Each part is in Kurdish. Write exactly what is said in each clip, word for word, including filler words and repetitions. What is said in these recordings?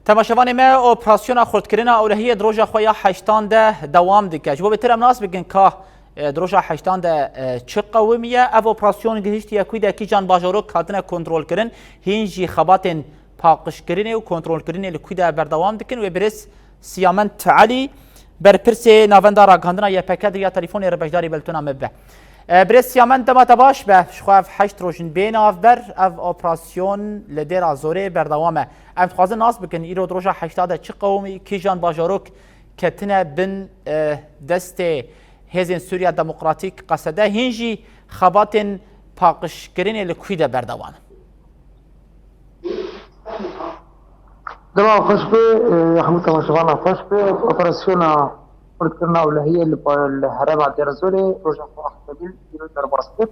Temaşevanê me, operasyona xurtkirina ewlehiyê di roja xwe ya heştan de dewam dike. Ji bo bêtir em nas bikin ka, e, di roja heştan de, e, çi qewimiye? Ev operasyon gihiştiye kû de kîjan bajarok hatine kontrolkirin? Hîn jî xebatên paqijkirinê û kontrolkirinê li kû de berdewam dikin? Wê birêz Siyamend Elî, berpirsê Navenda Ragihandina Y P G di riya telefonê re beşdarî beltûna me bibe. E, birêz Siyamend, dema te baş be. Ji xwe ev heşt roj in bê navber, ev operasyon li Dêra Zorê berdewam e. Em dixwazin nas bikin, îro di roja heşta de çi qewimî, kîjan bajarok ketine bin, e, destê Hêzên Sûriya Demokratîk, Qesede, hîn jî xebatên paqijkirinê li kû de berdewam in? Dema xweş be, e, hemû temaşevana xweş be. Operasyona xurtkirina ewlehiyê li pa-, li herêma Dêrezorê roja xwe heft bin îro derbas kir.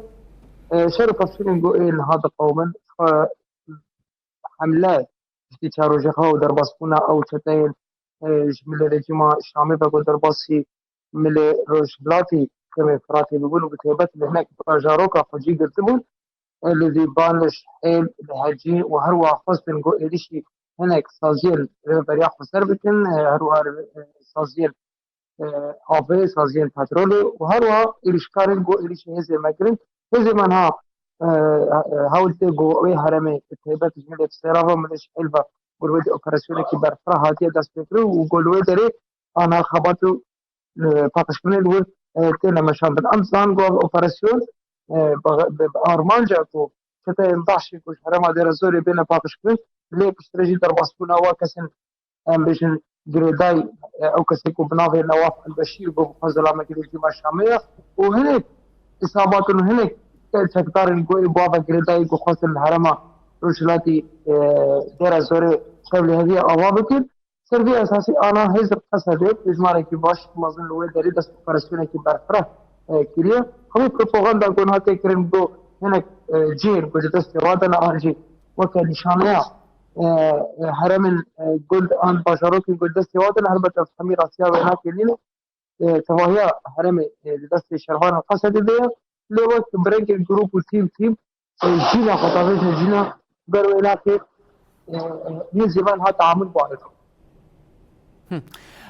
E, şer û pevçûnên ku ê niha diqewimin, xwe hemle piştî çar rojê xwe û derbasbûna ew çeteyên, e, ji milê rejîma Şamê ve ku derbasî milê Rojhilatî Kurmê Firatê bibûn û bi taybet li hinek bajaroka xwe cî girtibûn, e, li Dîbanij, Hêl, li Hecî û her wiha xwestin ku êrişî hinek saziyên rêveberiya xweser bikin, e, her wiha, e, saziyên, e, avê, saziyên petrolê û her wiha êrişkarên ku êrişî hêzên me kirin. Hêzên me niha, e, e, hewl tê ku wê herêmê bi taybet ji milê Sêra ve, milê ji Hêl ve, ku li wê derê operasyonekî berfireh hatiye destpêkirin û ku li wê derê ana xebat û, e, paqijkirinê li wir, e, têne meşandin. Em dizanin ku ev operasyon, e, bi, bi, bi armanca ku çeteyên DAIŞê ku ji herêma Dêrezorê bêne paqijkirin, lê piştre jî derbasbûna wa kesên, em bêjin, girêdayî, e, ew kesê ku bi navê Newaf Elbeşîr bû, bi xwe zilamekî rejîma Şamê ye û hinek îsabatên û hinek çekdarên ku ê bi wa ve girêdayî ku xwestin li herêma Rojhilatî, e, Dêrezorê tevliheviyê ava bikin. Ser vê esasî ana hêzên Qesedê dijmarekî baş mezin li wê derê dest operasyonekî berfireh, e, kiriye. Hemû propaganda ku niha tê kirin ku hinek, e, cihên ku di destê wa de ne an jî weke nîşaneya, e, e, herêmên, e, gund an bajarokên ku di destê wa de ne, helbet ev hemî rastiya wênakê nîne. E, tevahiya herêmê, e, di destê şervanên Qesedê de ye. Lê wek bi rengên grûp û tîm tîm, e, jîna xwe davêjin jîna ber wênakê, e, e, yê zêvan hat amil guharê. Hı.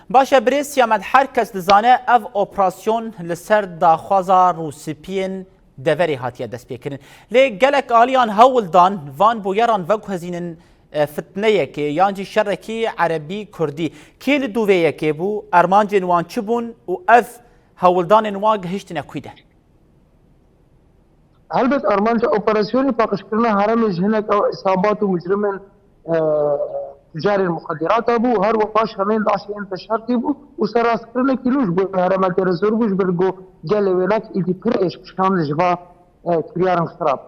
Baş e, birêz Siyamed, her kes dizane ev operasyon li ser daxwaza rûspiyên deverê hatiye destpêkirin. Lê gelek aliyan hewl dan van bûyeran veguhezînin, e, fitneyekê yan jî şerekî erebî kurdî. Kê li dû vê yekê bû, armancên wan çi bûn û ev hewldanên wan gihiştine kû de? Helbet armanca operasyonê paqijkirina herêmê ji hinek ew îsabat û micrimên, e, tucarên muxedirata bû, her wiha şerên DAIŞê yên teşertî bû û serrastkirinekî nû ji bo herêma Dêrezor bû, ji ber ku gelê wênak êdî pir êş kişand ji va, e, kiryarên xirab.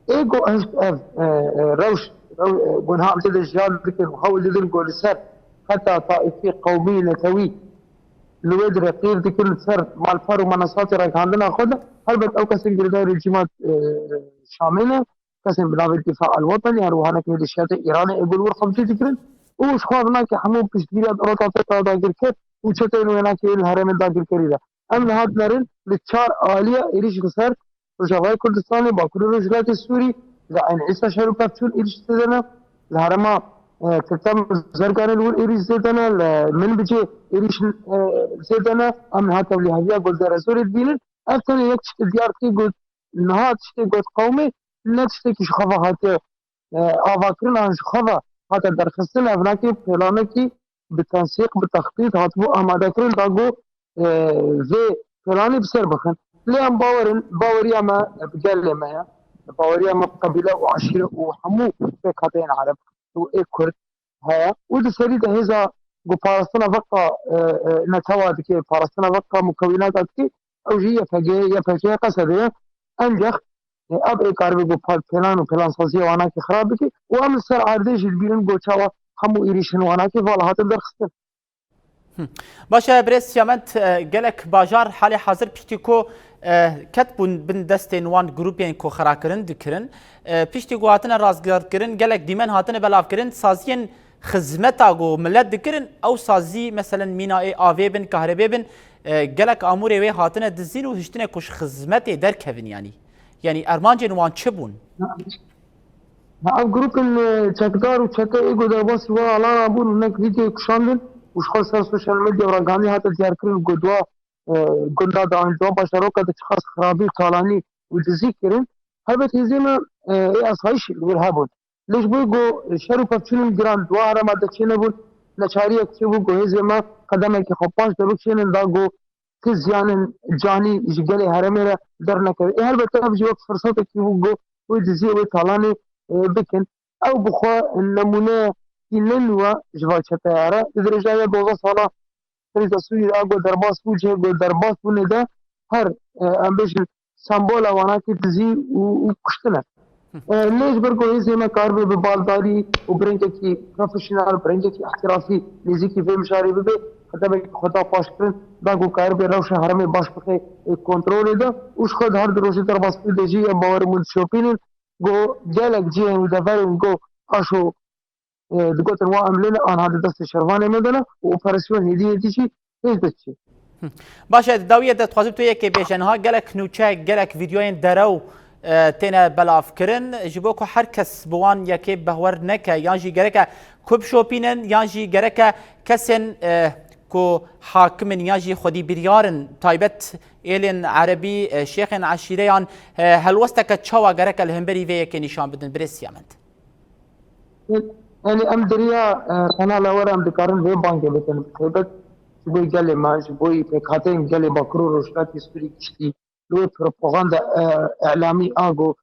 Ê ku hişt ev, e, e, rewş, rew-, e, ku niha em tê de jiyan dikin û hewl didin ku li ser heta taîfî, qewmî, netewî li wê dirê qîr dikin, li ser malper û menasatê ragihandina xwe de, helbet ew kesên girêdayî rejîma, e, Şamê ne, kesên bi navê Dîfa El Wetenî, her wiha hinek milîşiyatê Îranê ê ku li wir xwe bi cih dikirin û ji xwe vinakê hemû piştgiriya dewleta Tirk a dagirker û çeteyên wênakê yên li herêmên dagirkerî de. Em niha dinerin li çar aliya êrîş li ser Rojavayê Kurdistanê, Bakurê Rojhilatê Sûrî, li Eyn Îsa şer û pevçûn êrîş zêde ne, li herêma, e, Tirtem Zerganê li wir êrîş zêde ne, li Minbicê êrîş, e, zêde ne. Em niha tevlîheviya ku li Dêrezorê dibînin. Ev tenê yek tiştê diyar dike ku niha tiştê got qewmê ne tiştekî ji xwe ve hatiye, e, avakirin an ji xwe ve hate derxistin, ev nake planekî bi tensîq, bi textît hatibû amadekirin da ku, e, vê planê bi ser bixin. Lê em bawer in, baweriya me bi gelê me ye, baweriya me bi qebîle û eşîre û hemû pêkhateyên ereb û ê kurd heye û di serî de hêza ku parastina veqa, e, e, netewa dike, parastina veqa mukewînata dike, ew jî Y P G, Y P G Qesedê ye. Encex, e, ev ê karibe ku pa-, plan û plansaziya wanakê xirab bike û em li ser erdê jî dibînin ku çawa hemû êrîşên wanakê vala hatin derxistin. Hı. Baş e, birêz Siyamed, e, gelek bajar halê hazir piştî ku, e, ketbûn bin destên wan grûpên ku xirakirin dikirin, e, piştî ku hatine rastgirtkirin, gelek dîmen hatine belavkirin, saziyên xizmeta ku milet dikirin, ew sazî, meselen, mîna ê avê bin, kahrebê bin, e, gelek amûrê wê hatine dizîn û hiştine ku ji xizmetê derkevin, yanî. Yanî ermancên wan çi bûn? Ev grûpên, e, çekdar û çete ê ku derbasî we alana bûn, hinek vîdeoyê kuşandin û ji xwe ser sosyal medya ragihandî hate diyarkirin ku di wa, e, gunda de an di wa bajaroka de çiqas xirabî û talanî û dizî kirin. Helbet hêzên me, e, ê asayîşî li wir hebûn. Lê ji bo ku şer û pevçûnên giran di wa herêma de çênebûn, neçariyek çêbû ku hêzên me qedemekî xwe paş de bikişênin, da ku ti ziyanên canî ji gelê herêmê re dernekeve. Ê helbet ev jî wek firsetekî bû ku wê diziyê, wê talanê, e, bikin. Ew bi xwe nemûneyekî ne nû e ji van çeteya re. Di dirêjaya dozda sala krîza Sûriyê de, a ku derbas bû, cihê ku derbas bûnê de her, e, em bêjin sembola wanakî dizî û, û kuştin e. E, lê ji ber ku hêzê me karibe bi baldarî û bi rengekî profesyonel, bi rengekî ihtirafî nêzîkî vê mijarê bibe, qedemekî xwe da paşkirin, da ku karibe rewşa herêmê baş bixe, e, kontrolê de û ji xwe di her du rojê derbasbûyî de jî em bawerê min dişopînin ku gelek cihên û deverên ku aşo, e, digotin wa em lê ne, anha di destê şervanê me de ne û operasyon hêdî hêdî jî hêz diçî. Baş e, di dawiyê de dixwazim tu yekê bêje. Niha gelek nûçe, gelek vîdeoyên derew, e, têne belavkirin. Ji bo ku her kes bi wan yekê behwer neke, yan jî gereke ku bişopînin, yan jî gereke kesên, e, ku hakim in, yan jî xwedî biryar in, taybet êlên erebî, e, şêxên eşîreyan, e, helwesteke çawa gereke li hemberî vê yekê nîşan bidin, birê Siyamend? Yanî em di riya, e, kanala we re em dikarin vê bangê bikin. Taybet ji bo gelê me, ji bo pêkhateyên gelê Bakur û Rojhilatê Sûrî giştî, li wê propaganda, e, îlamî a ku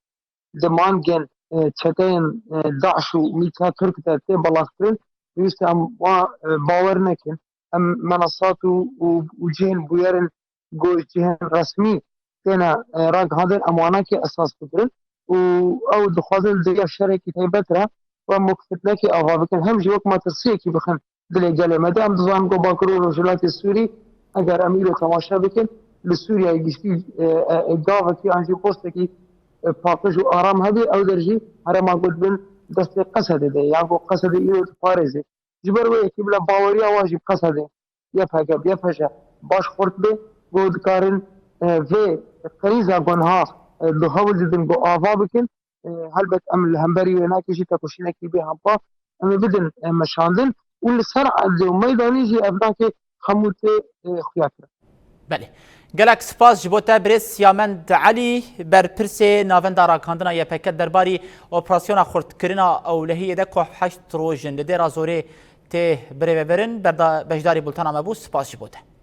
di mangên, e, çeteyên, e, DAIŞ û mîta Tirk de tê belavkirin, pêwîst e em wa, e, bawer nekin. Em menasat û, û, û cihên bûyerên ku ji cihên resmî têne, e, ragihandin, em wanakê esas bigirin û ew dixwazin di ya şerekî taybet re we mok fitnekê ava bikin, hem jî wek metirsiyekî bixin dilê gelê me de. Em dizanin ku Bakur û Rojhilatê Sûrî, eger em îro temaşe bikin, li Sûriyeyê giştî, e, e, e, gavekî an jî postekî, e, paqij û aram hebe, ew der jî herêma ku dibin destê Qesedê de, yan ku Qesedê îro diparêze. Ji ber wê yekê bila baweriya wan jî bi Qesedê, Y P G, Y P J baş xurt be, ku dikarin, e, vê krîza ku niha, e, di hewl didin ku ava bikin, e, helbet em li hemberî wê nake jî tekoşînekî bê hempa em ê bidin, e, meşandin û li ser erdê û meydanî jî ev nake hemû tê, e, xuya kirin. Belê. Gelek spas ji bo te birêz Siyamend Elî, berpirsê Navenda Ragihandina Y P G derbarî operasyona xurtkirina Ewlehiyê de ku heşt roj in li Dêra Zorê tê birêvebirin, berda-, beşdarî bultena me bû. Spas ji bo te.